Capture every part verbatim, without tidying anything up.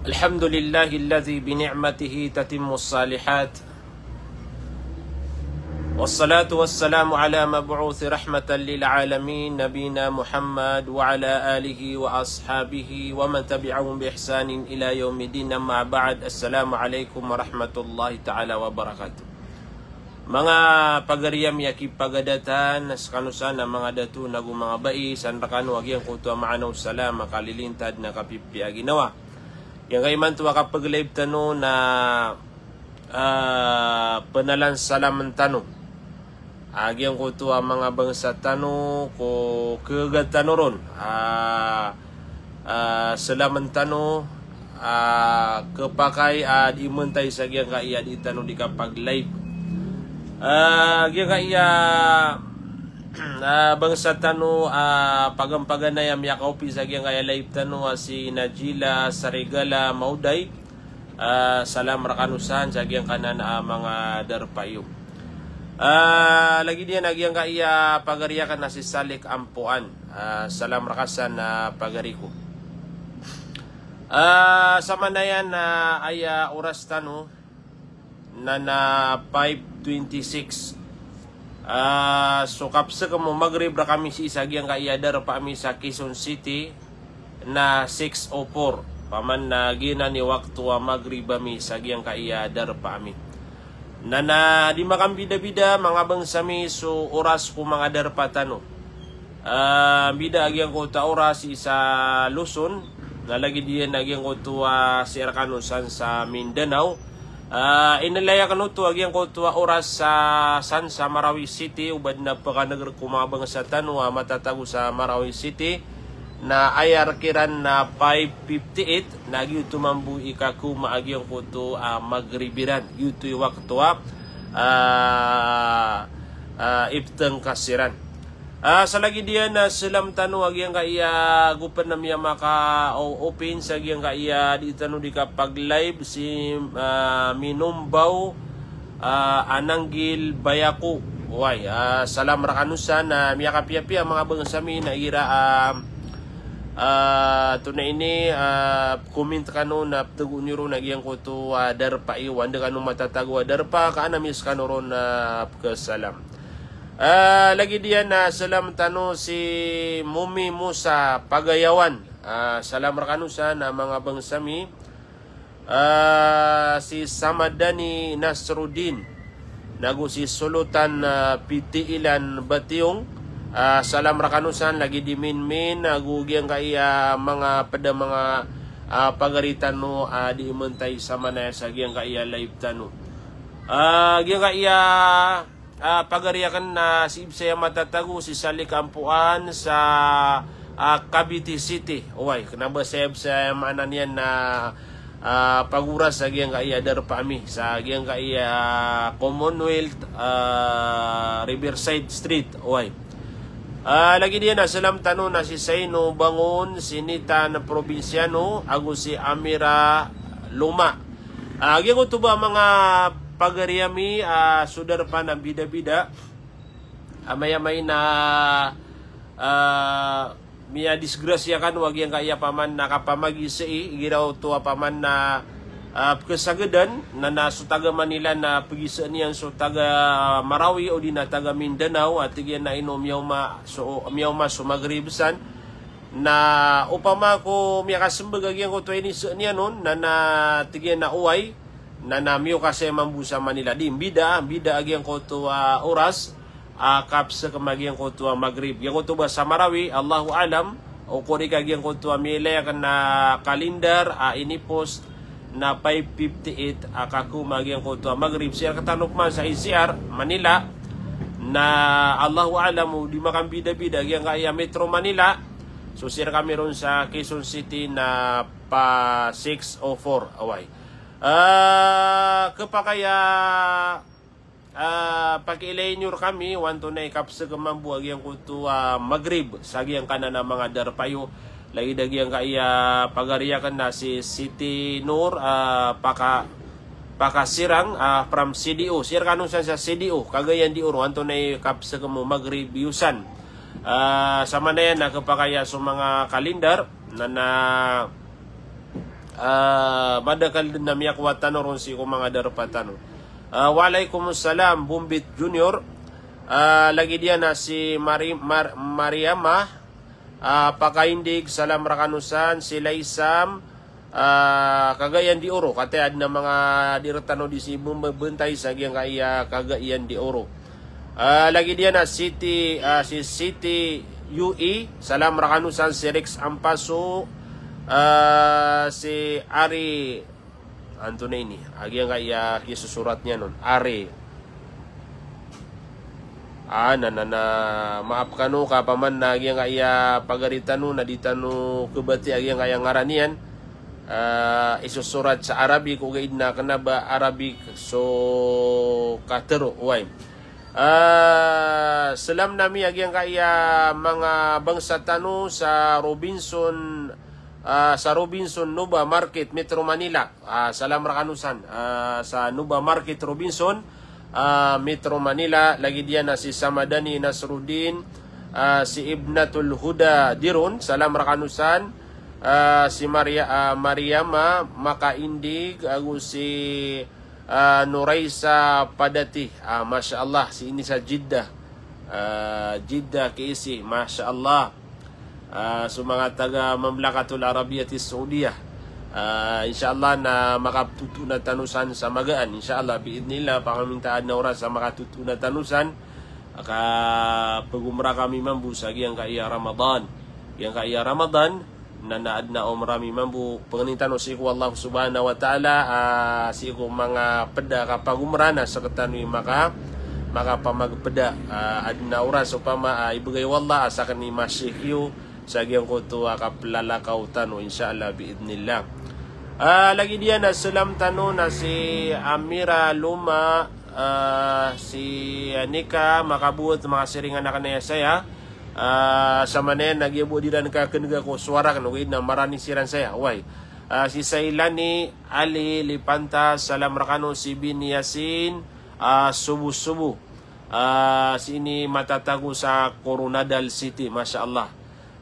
الحمد لله الذي بنعمته تتم الصالحات. والصلاة والسلام على مبعوث رحمة للعالمين نبينا محمد وعلى آله وأصحابه ومن تبعهم بإحسان إلى يوم الدين. أما بعد. السلام عليكم ورحمة الله تعالى وبركاته. Manga pagari ami a kipagadatan, skano san a manga dato nago manga bai, san rkano a giyangkoto a maana o salam a kalilintad na kapipiya a ginawa. Giyangkai imanto a kapag-live tano na, ah, pnalan salam tano a giyangkoto a manga bangsa tano ko khaga tano ron. Ah, ah, salam tano, ah, khapakay a di mantay sa giyangkai a di tano di kapag-live. Ah, giyangkai a, ah, bangsa tano, ah, pagampaganay a miyakaopi sa giyangkai a live tano a si Najila Sarigala Mauday. Ah, salam rkano san sa giyangkanan a manga darpa iyo. Ah, lagid iyan a giyangkai a pagari akn a si Salik Ampoan. Ah, salam rka san a pagari ko. Ah, sa manaya na aya oras tano na na five twenty-six. Ah, so kapsakm o Maghrib rkami sii sa giyangkai a darpa ami sa Quezon City na six oh four. Paman na giyanan i wakto a Maghrib ami sa giyangkai a darpa ami. Na na di makambidabida manga bangsa mi so oras ko manga darpa tano. Ah, mbida a giyangkoto a oras sii sa Luzon, na lagid iyan a giyangkoto a sii rkano san sa Mindanao. Ah, inilay akn oto a giyangkoto a oras sa san sa Marawi City, o ba dn a pkan'g rk o manga bangsa tano a matatago sa Marawi City, na aya rk iran na five fifty-eight, na giyoto mambo i kakoma a giyangkoto a Maghrib iran. Giyoto i wakto a, ah, ah, iptngkas iran. Ah, sa lagid iyan a salam tano a giyangkai a go pn a miyamakaaw-open sa giyangkai a di tano di kapag-live si, ah, Minombaw, ah, Ananggil Bayako. Oway, ah, salam rkano san a miyakapiyapiya manga bangsa mi na igira, ah, ah, tonaa ini, ah, comment kano na pthagoon iyo ron a giyangkoto a darpa iyo, anda kano matatago a darpa, ka an ami skano ron a pkhasalam. Ah, lagid iyan a salam tano si Momi Musa Pagayawan. Ah, salam rkano san a manga bangsa mi. Ah, si Samadani Nasruddin, nago si Solotan, ah, Pitiilan Batiyong. Ah, salam rkano san, lagid i Minmin, nago giyangkai a manga pd a manga, ah, pagari tano a di mantay sa manaya sa giyangkai a live tano. Ah, giyangkai a ah, pagari akn na sii bs aya matatago si Salik Ampoan sa, ah, Cavite City. Oway, kna ba saya bs aya maana niyan na, ah, pagoras sa giyangkai a darpa ami, sa giyangkai a Commonwealth, ah, Riverside Street. Oway. Ah, lagid iyan a salam tano na si Saino Bangon, si Nitan Probinsyano, ago si Amira Loma. Ah, giyangkoto ba manga pagari ami, ah, so darpa na mbidabida. Amay-amay na, ah, miyadisgrasya kano a giyangkai a paman na kapamagisai, igira oto a paman na, ah, pkhasagadan, na, na so taga Manila na pagisaan iyan so taga Marawi, odi na taga Mindanao, a tig iyan na ino miyaoma so, miyaoma so Maghrib san. Na opama ko miyakasmbag a giyangkoto a inisaan iyan on, na, na tig iyan na oway, na, na miyokas saya mambo sa Manila. Di, mbida, mbida a giyangkoto a oras a kapsakm a giyangkoto a Maghrib. Giyangkoto ba sa Marawi, Allahu a'lam, o korek a giyangkoto a miyailay akn a kalindar a inipost na five fifty-eight a kakoma a giyangkoto a Maghrib. Sii rktano pman sa N C R, Manila, na Allahu a'lam o di makambidabida a giyangkai a Metro Manila. So sii rkami ron sa Quezon City na pa six oh four, oway. Ah, khapakay a, ah, pakiilayin iyo rkami o antonaa i kapsakm mambo a giyangkoto a Maghrib sa giyangkanan a manga darpa iyo. Lagid a giyangkai a pagari akn na si Siti Nur, ah, Paka-, Pakasirang, ah, from C D O. Sii rkano san sa C D O, Cagayan de Oro, antonaa i kapsakm o Maghrib iyo san. Ah, sa manaya na khapakay a so manga kalindar na, na, Ah, madakl dn a miyakowa tano ron sii ko manga darpa tano. Ah, wa alaikum salam, Bombit Junior. Ah, lagid iyan a si Mari-, Mar-, Mariama, ah, Pakaindig, salam rakano san, si Laisam, ah, Cagayan de Oro, kataya adn a manga di rktano di sii mbntay sa giyangkaya Cagayan de Oro. Ah, lagid iyan a Siti, ah, si Siti U E, salam rakano san, si Rex Ampaso, ah, si Ari, antonaa ini, a giyangkaya kisosorat niyan on, Ari. Ah, na, na, na, maap kano ka paman na giyangkaya pagari tano na di tano khabati a giyangkaya ngaran iyan. Ah, isosorat sa Arabic, ogaid na kna ba Arabic so katharo, oway. Ah, salam nami a giyangkaya manga bangsa tano sa Robinson, ah, sa Robinson Nova Market, Metro Manila. Ah, salam rakano san, ah, sa Nova Market Robinson, ah, Metro Manila, lagid iyan a si Samadani Nasruddin, ah, si Ibnatul Huda Diron, salam rakano san, ah, si Maria, ah, Mariama Makaindig, ago si, ah, Noraisa Padati. Ah, masha Allah, sii ini sa Jeddah. Ah, Jeddah, K S A, masha Allah. Ah, so manga taga Mamlakatul Arabiyatis Saudiyah. Ah, insha Allah na makatotoona tano san sa magaan. Insha Allah, biidhnillah, pakamintaan a oras sa makatotoona tano san. Ka pagumrah kami mambo sa giyangkaya Ramadan. Giyangkaya Ramadan, na, na adn a umrah mi mambo, pangnin tano sii ko Allah Subhanahu wa Ta'ala, ah, sii ko manga pd a kapagumrah na sktano i maka, makapamagpd a, ah, adn a oras opama, ah, ibgay o Allah a sakn i masih iyo sa giyangkoto a kaplalakaw tano, insha Allah, biidhnillah. Ah, lagid iyan a salam tano na si Amira Loma, ah, si Nika Makabot, manga siringan akn aya saya. Ah, samanaya na giya bo di ran kaknga ko sowara akn, ogaid na marani siran saya. Oway. Ah, si Sailani Ali Lipantas, salam rakano, si Bin Yasin, ah, Sobo-Sobo. Ah, sii ini matatago sa Koronadal City, masha Allah.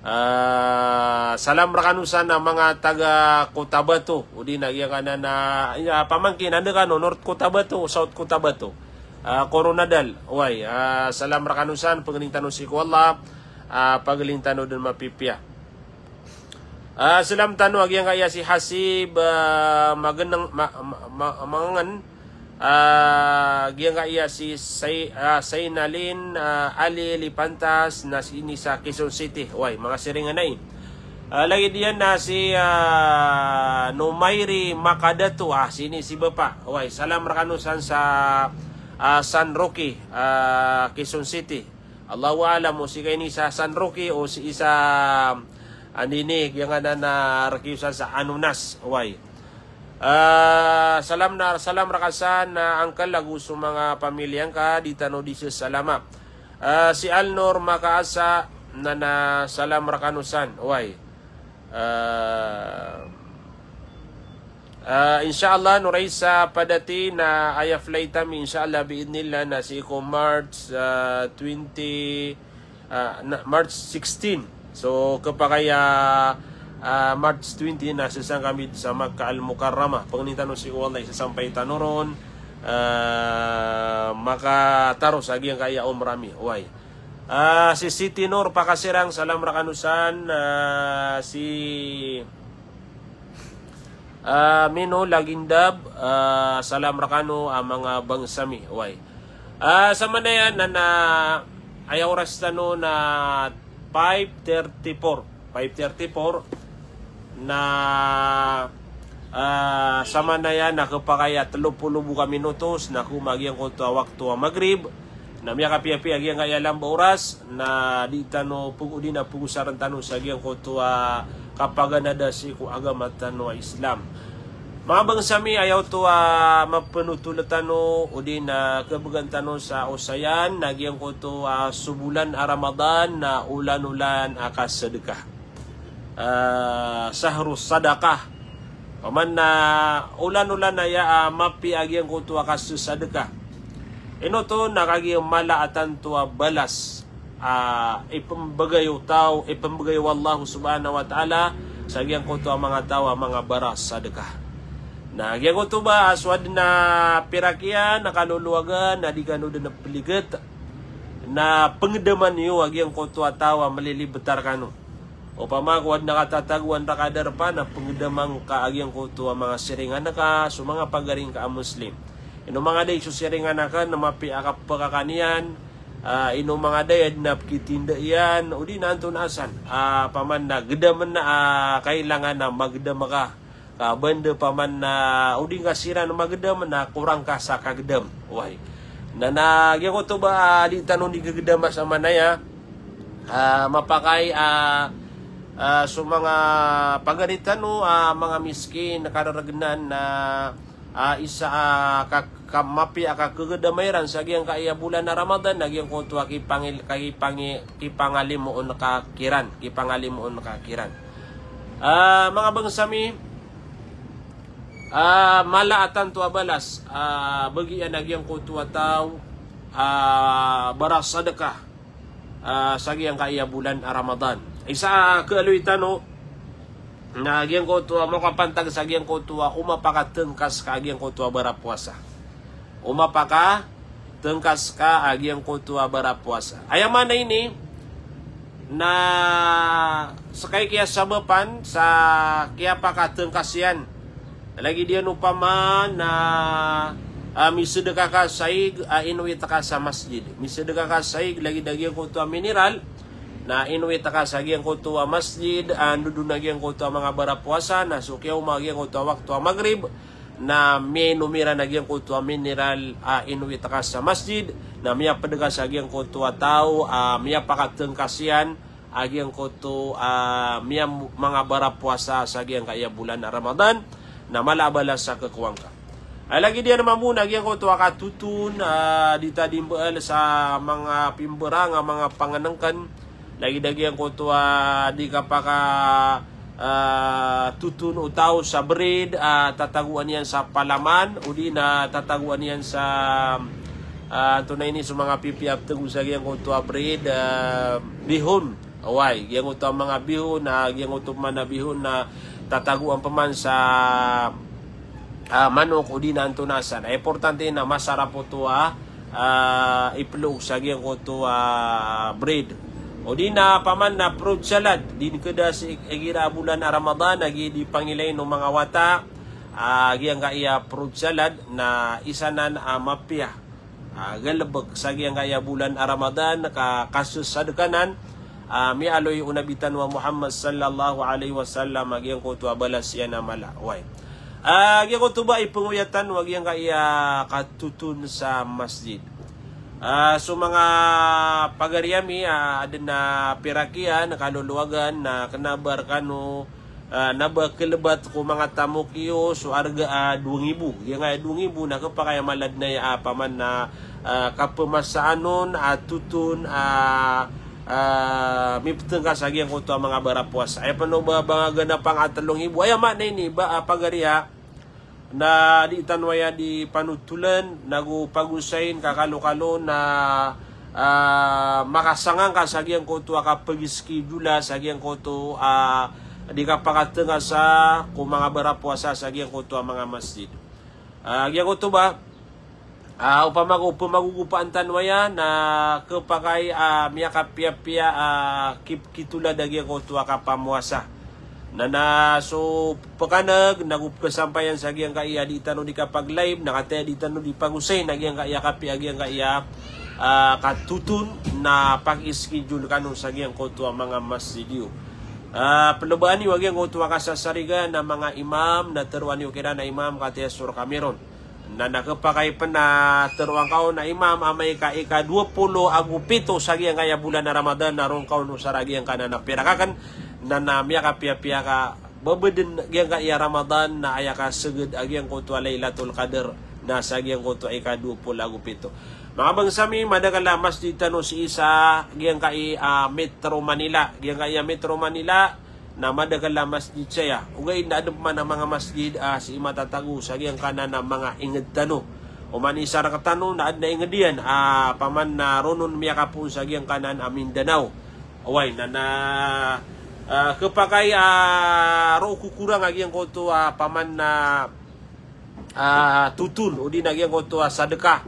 Ah, salam rakano san a manga taga Cotabato, odi na giyangkanan a, iya, pamangkin, anda kano, North Cotabato, South Cotabato. Ah, Koronadal, oway, ah, salam rakano san, pangnin tano sii ko Allah, ah, paglin tano dn mapipiya. Ah, salam tano a giyangkaya si Hasib, ah, Mageneng, ma, ma, ma, Mangengen, ah, giyangkaya si Say, ah, Sainalin, ah, Ali Lipantas, na sii ini sa Quezon City. Oway, manga siringan ai. Ah, lagid iyan na si, ah, Nomairi Makadato, ah, sii ini si Bapa. Oway, salam rakano san sa, ah, San Roque, ah, Quezon City. Allahu a'lam o sii ka ini sa San Roque o sii sa, ah, anini, giyangkanan a rk iyo san sa Anonas, oway. Ah, salam na, salam raka san, ah, Uncle, ago so manga pamilya ngka, di tano di sesalama. Ah, si Alnor Makaasa, na, na salam rakano san, oway. Ah, ah, insha Allah, Noraisa Padati, na aya flight ami, insha Allah, biidhnillah, na sii ko March, ah, twenty, ah, na, March sixteen. So, khapakay a, ah, March twenty na sasangkami sa Makkah Al-Mukarramah. Pangnin tano sii ko Allah i sasampay tano ron, ah, makataro sa giyangkaya umrah ami. Oway. Ah, si Siti Nur Pakasirang, salam rakano san, ah, si Ah, Mino Lagindab, ah, salam rakano a manga bangsa mi. Oway. Ah, samanaya na, na aya oras tano na five thirty-four. Five thirty-four na, ah, samanaya na khapakay a telo polo bo ka minutos na koma giyangkoto a wakto a Maghrib. Na miyakapiyapiya giyangkaya lamba oras, na di tano pog-, di na pogosaren tano sa giyangkoto a kapaganada sii ko agama tano a Islam. Manga bangsa mi, aya oto a mapenotol tano, odi na kebegan tano sa osayan, na giyangkoto a sobolan a Ramadan, na olan-olan a kasadeka. Ah, shahru sadaqah. Paman na olan-olan aya, ah, mapiya a giyangkoto a kasadeka. Ino oto na kagiya mala a tanto a balas, ah, ipembegay o taw, ipembegay o Allah Subhanahu wa Ta'ala sa giyangkoto a manga taw a manga barasadka. Na giyangkoto ba a so aden a pirak iyan a kalolowagan na di kano den peliget, na pengedaman iyo a giyangkoto a taw a melilibet rekano. Opama ko aden a katatagoan reka a darpa na pengedaman ka a giyangkoto a manga siringan ka, so manga pagari ngka a Muslim. Ino manga day so siringan ka na mapiya a kapekakan iyan, ah, ino manga day a aden a pekitinda iyan, o di na antonaa san, ah, opama na gedamen a, ah, kailangan a magedam ka. Ka banda opama na o di ngka siran magedam na korang ka sa kagedam. Oway. Na, na giyangkoto ba, ah, di tano di kagedam a samanaya, ah, mapakay, ah, ah, so manga pagari tano, ah, manga miskin, kareregenan na, ah, isa, ah, ka, ka, mapiya a kakegedama iran sa giyangkai a bolan a Ramadan, na giyangkoto a kipangil-, ka kipangi-, kipangalimoon ka kiran, kipangalimoon ka kiran. Ah, manga bangsa mi, ah, mala a tanto a balas, ah, bagian a giyangkoto a taw, ah, barasadka, ah, sa giyangkai a bolan a Ramadan. Isa a kaaloy tano, na giyangkoto a makapantag sa giyangkoto a omapakatengkas ka a giyangkoto a barapuasa. Omapakatengkas ka a giyangkoto a barapuasa. Aya maana ini, na sekay kiyasabapan sa kiyapakatengkas iyan. Lagid iyan opama na, ah, misedeka ka sa ig, ah, inowit ka sa masjid. Misedeka ka sa ig, lagid a giyangkoto a mineral, na inowit ka sa giyangkoto a masjid, ah, ndo den a giyangkoto a manga barapuasa, na so kiyaoma a giyangkoto a wakto a Maghrib, na miyainom iran a giyangkoto a mineral, ah, inowit ka sa masjid, na miyaped ka sa giyangkoto a taw, ah, miyapakatengkas iyan, a giyangkoto, ah, miyam-, manga barapuasa sa giyangkai a bolan a Ramadan, na mala a balas a kekowa ngka. Ay lagid iyan mambo na giyangkoto a katoton, ah, di ta di mbaal sa manga pimberang a manga pangenengken, lagid a giyangkoto a di kapaka, ah, toton o taw sa bread, ah, tatagoan iyan sa palaman, o di na tatagoan iyan sa, ah, antonaa ini so manga pipiya a petego sa giyangkoto a bread, ah, bihon. Oway, giyangkoto a manga bihon, ah, giyangkoto man a bihon na tatagoan peman sa, ah, manok, o di na antonaa san. Importante na masarap oto a, ah, ipelog sa giyangkoto a bread. O di na opama na fruit salad, di keda si igira a bolan a Ramadan, a giya di pangilayin o manga wata, ah, giyangkai a fruit salad, na isa nan a mapiya a galebek sa giyangkai a bolan a Ramadan, ka kasesadkanan, ah, miyaaloy o Nabi tano a Muhammad sallallahu alaihi wasallam, a giyangkoto a balas iyan a mala. Oway. Ah, giyangkoto ba ipengoyat tano a giyangkai a katoton sa masjid. Ah, so manga pagari ami, ah, aden a pirak iyan, kalolowagan, na kena ba rekano, ah, na ba kelebat ko manga tamok iyo so arga a dowa ngibo. Giyangkai a dowa ngibo na kepakay a mala den aya, ah, opama na, ah, kapemasaan on a toton, ah, ah, mipetengkas a giyangkoto a manga barapuasa. Aya peno ba, ba ganapa nga telo ngibo. Aya maana ini ba, ah, pagari a, na di tano aya di panotolen, nago pagosayin ka kalokalo na, ah, makasangka sa giyangkoto a kapegiskidula sa giyangkoto a di kapakatengkasa ko manga barapuasa sa giyangkoto a manga masjid. Ah, giyangkoto ba, ah, opama ko pemagogopaan tano aya na kepakay, ah, miyakapiyapiya, ah, kip-, kitolad a giyangkoto a kapamoasa. Na, na so pekaneg, nago pekesampayan sa giyangkai a di tano di kapag-live, na kataya di tano di pagosay, na giyangkai a kapiya, giyangkai a, ah, katoton, na pag-schedule kano sa giyangkoto a manga masjid iyo. Ah, pelebaan iyo a giyangkoto a kasasarigan a manga imam, na teroan iyo kiran a imam, kataya so reka mi ron. Na, na kepakay pen a teroan ka on a imam amay ka ika dowa polo ago pito sa giyangkai a bolan a Ramadan, na ron ka on osar a giyangkanan a pirak aken, na, na miyakapiyapiya ka bebeden giyangkai a Ramadan, na aya kaseged a giyangkoto a Lailatul Qadr, na sa giyangkoto a ika dowa polo ago pito. Manga bangsa mi, madakel a masjid tano sii sa giyangkai a Metro Manila, giyangkai a Metro Manila, na madakel a masjid saya. Ogaid na aden peman a manga masjid, ah, sii matatago sa giyangkanan a manga inged tano. Oman isa rektano na aden a inged iyan, ah, opama na ron on miyakapoon sa giyangkanan a Mindanao. Oway, na, na, Ah, khapakay a roo kokorang a giyangkoto a paman na, ah, totol, odi na giyangkoto a sadaka.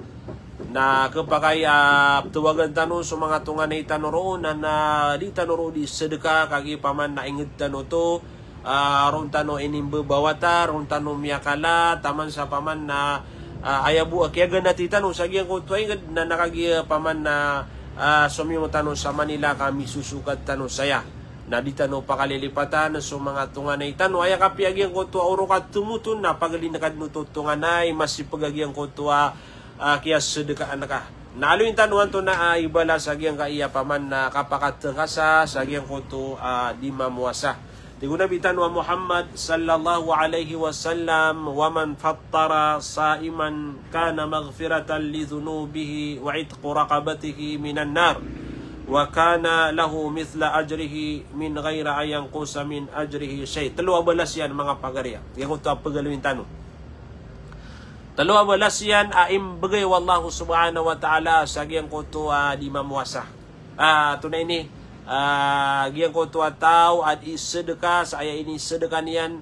Na khapakay a ptawagan tano so manga tonganay tano roo na, na di tano roo di sadaka kagiya paman na ingd tano oto, ah, roo tano inimbabawata, roo tano miyakala, taman sa paman na, ah, aya bo a kiyaganati tano sa giyangkoto a ingd na, na kagiya paman na, ah, somiyong tano sa Manila ka misosokat tano saya. Na di tano pakalilipatan so manga tonganay tano. Aya kapiya giyangkoto a orok a tomoton na paglinakan oto tonganay, masipeg a giyangkoto a, ah, kiyasadkaan ka. Na aloyin tano antonaa i balas a giyangkaya paman na kapakatengkasa sa giyangkoto a di mamowasa. Tig o Nabi tano a Muhammad sallallahu alaihi wasallam, "Wa man fattara sa'iman kana maghfiratan li dhunubihi wa itqu raqabatihi minan nar, wa kana lahu mithla ajrihi min ghairi an yanqusa min ajrihi shay'." Telo a balas iyan, manga pagariya. Giyangkoto a pegaloyin tano. Telo a balas iyan a imbegay o Allah subhanahu wa ta'ala sa giyangkoto a di mamowasa. Ah, antonaa ini, ah, giyangkoto a taw a di sedeka, sa aya inisedeka niyan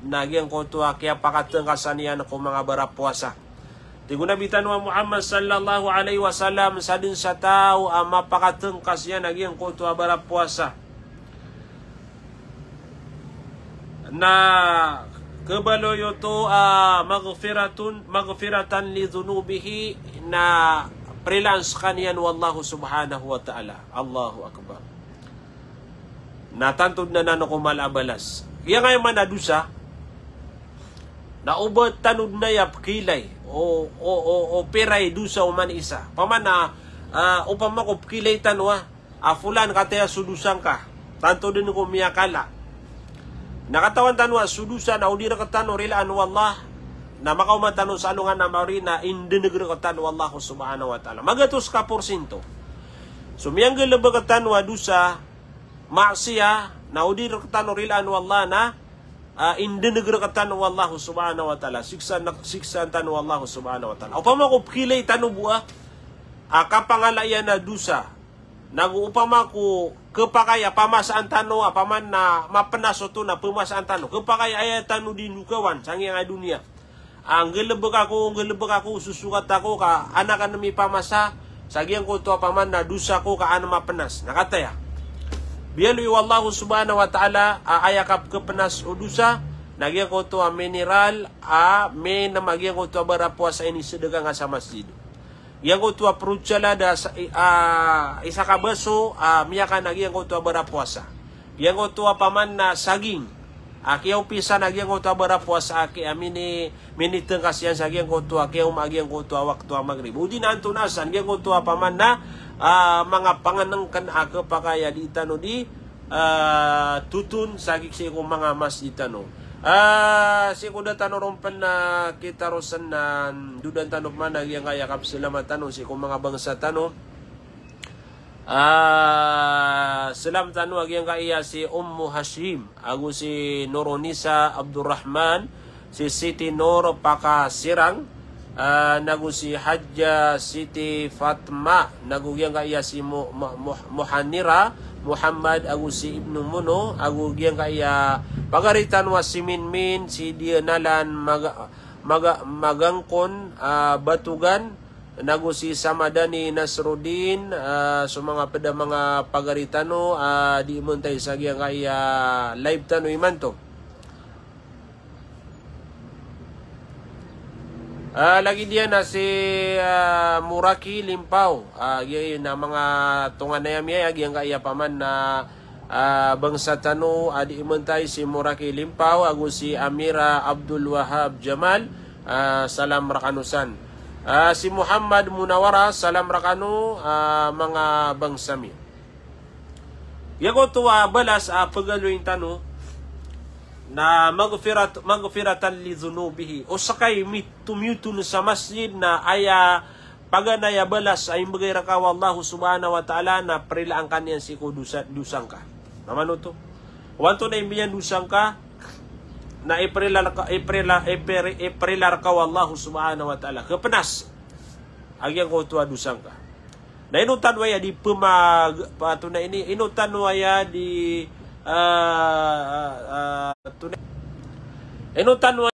na giyangkoto a kiyapakatengkasa niyan ko manga barapowasa. Tig o Nabi tano a Muhammad sallallahu alaihi wasallam, sadn sa taw a mapakatengkas iyan a giyangkoto a barapowasa na khabaloy oto a maghfiratun, maghfiratan li dhunubihi, na prilaan sekaniyan o Allah subhanahu wa ta'ala. Allahu Akbar. Na tanto dn anan ko mala a balas. Giyangkaya man a dosa, na oba tano dn aya pkhailay o, o, o, o pira i dosa o man isa. Paman a, ah, opama ko pkhailay tano a, a, "Fulan, kataya so dosa ngka. Tanto dn ko miyakala." Na katawan tano a so dosa na o di rektano rilaan o Allah, na makaoma tano sa alongan a mawri na indeneg rektano o Allah subhanahu wa ta'ala. Magatos ka porsinto. So miyanggalebek tano a dosa, maksiya, na o di rektano rilaan o Allah na, ah, indeneg rektano o Allah subhanahu wa ta'ala. Siksa, siksa tano o Allah subhanahu wa ta'ala. Opama ko pkhailay tano bo a, ah, kapangala iyan a dosa, nago opama ko khapakay a pamasaan tano a paman na mapenas oto na pamasaan tano. Khapakay a aya tano di ndokawan sangkaya doniya. Ah, nggalebek ako, nggalebek ako, sosokat ako ka an aken mipamasa sa giyangkoto a paman na dosa ko ka an mapenas. Na kataya. Biyaloy o Allah subhanahu wa ta'ala a aya kapkhapenas o dosa na giyangkoto a mineral a miyainom a giyangkoto a barapowasa a inisedeka ngka sa masjid. Giyangkoto a fruit salad a sa, i, a, isa ka baso a miyakan a giyangkoto a barapowasa. Giyangkoto a paman na saging a kiyaopisan a giyangkoto a barapowasa a ki, a mini, minitengkas iyan sa giyangkoto a kiyaoma a giyangkoto a wakto a Maghrib. O di na antonaa san giyangkoto a paman na, ah, manga pangenengken a khapakay a di tano di ah, toton sa giyangkai ko manga masjid tano. Ah, sii ko da tano ron pen, ah, kitarosen na dodan tano pman a giyangkaya kapselamat tano sii ko manga bangsa tano. Ah, selam tano a giyangkaya si Ummu Hashim, ago si Nurunisa Abdurrahman, si Siti Nur Pakasirang, ah, nago si Hadja Siti Fatma, nago giyangkaya si Mu-, Mu-, Mu-, Muhanira Muhammad, ago si Ibnu Muno, ago giyangkaya pagari tano a si Minmin, si Dianalan Maga-, Maga-, Magangkon, ah, Batugan, nago si Samadani Nasruddin, ah, so manga ped a manga pagari tano, ah, di mentay sa giyangkaya live tano imanto. Ah, lagid iyan a si, ah, Muraki Limpaw. Ah, giya na manga tonganay ami aya giyangkaya paman na, ah, bangsa tano a di mentay si Muraki Limpaw, ago si Amira Abdul Wahab Jamal, ah, salam rekano san. Ah, si Muhammad Munawara, salam rekano, ah, manga bangsa mi. Giyangkoto a balas a pegaloyin tano na maghfirat-, maghfiratan li dhunubihi. O sekay mi-, tomiyoton sa masjid na aya paganay a balas a imbegay reka o Allah subhanahu wa ta'ala na prilaan ka niyan sii ko dosa, dosa ngka. Na manoto. O antonaa i mbiyan dosa ngka na iprila reka, iprila, ipri-, iprila reka o Allah subhanahu wa ta'ala. Khapenas a giyangkoto a dosa ngka. Na ino tano aya di pemag-, pato na ini, ino tano aya di, Ah, ah, ah, tuni. Ino tano